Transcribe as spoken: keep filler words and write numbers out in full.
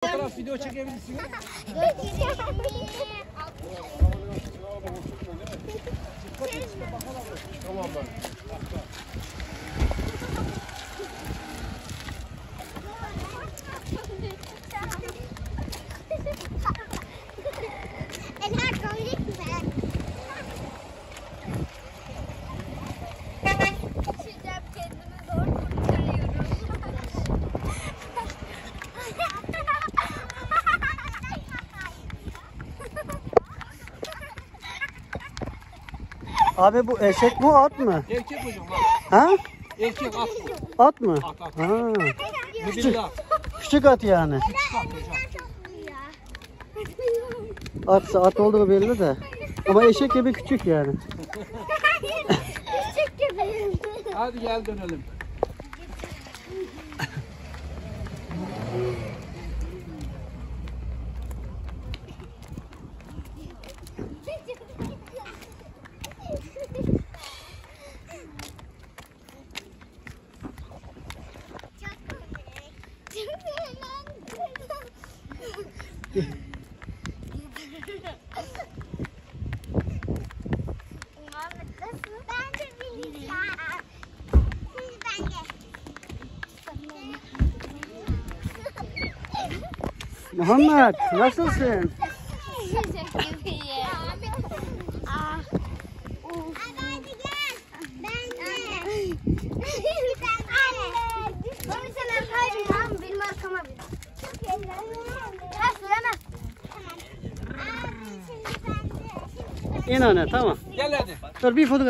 Fotoğraf, video çekebilirsin. Tamam ben. Düşeceğim, kendimi zor kurtarıyorum. Abi bu eşek mi, at mı? Erkek hocam, at. Ha? Erkek at bu. At mı? At, at. Ha. Küçük, küçük at yani. Küçük at hocam. At, at olduğu belli de. Ama eşek gibi küçük yani. Küçük gibi. Hadi gel dönelim. Muhammed, nasılsın? Çok iyiyim. Ah, uf. Anne, sen hayır, tamam, benim arkama bin. Ha, süremez. İn anne, tamam. Gel hadi. Dur, bir fotoğraf.